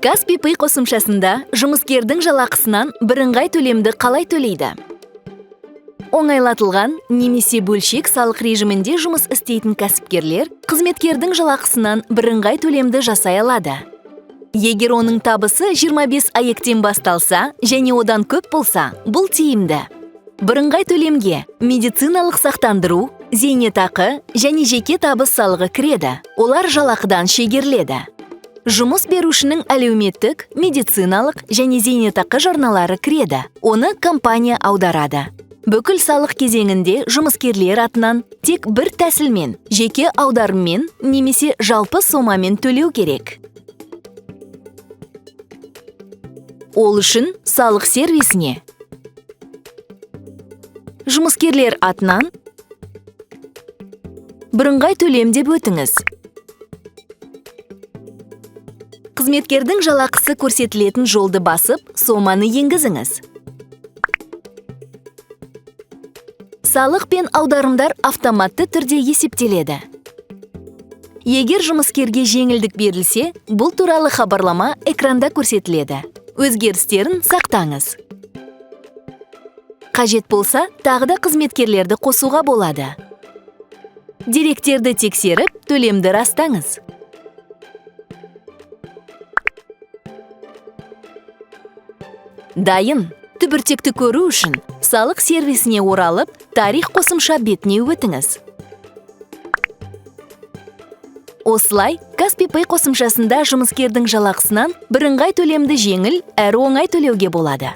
Kaspi Pay қосымшасында жұмыскердің жалақысынан бірыңғай төлемді қалай төлейді? Оңайлатылған немесе бөлшек салық режимінде жұмыс істейтін кәсіпкерлер қызметкердің жалақысынан бірыңғай төлемді жасай алады. Егер оның табысы 25 АЕК-тен басталса және одан көп болса, бұл тиімді. Бірыңғай төлемге медициналық сақтандыру, зейнетақы және жеке табыс салығы кіреді. Олар жалақыдан шегеріледі. Жұмыс берушінің әлеуметтік, медициналық және зейнетақы жарналары кіреді. Оны компания аударады. Бүкіл салық кезеңінде жұмыскерлер атынан тек бір тәсілмен, жеке аударыммен немесе жалпы сомамен төлеу керек. Ол үшін салық сервисіне жұмыскерлер атынан бірыңғай төлем деп өтіңіз. Қызметкердің жалақысы көрсетілетін жолды басып, соманы енгізіңіз. Салық пен аударымдар автоматты түрде есептеледі. Егер жұмыскерге жеңілдік берілсе, бұл туралы хабарлама экранда көрсетіледі. Өзгерістерін сақтаңыз. Қажет болса, тағы да қызметкерлерді қосуға болады. Деректерді тексеріп, төлемді растаңыз. Дайын. Түбіртекті көру үшін салық сервисіне оралып, тарих қосымша бетіне өтіңіз. Осылай, Kaspi Pay қосымшасында жұмыскердің жалақысынан бірыңғай төлемді жеңіл әрі оңай төлеуге болады.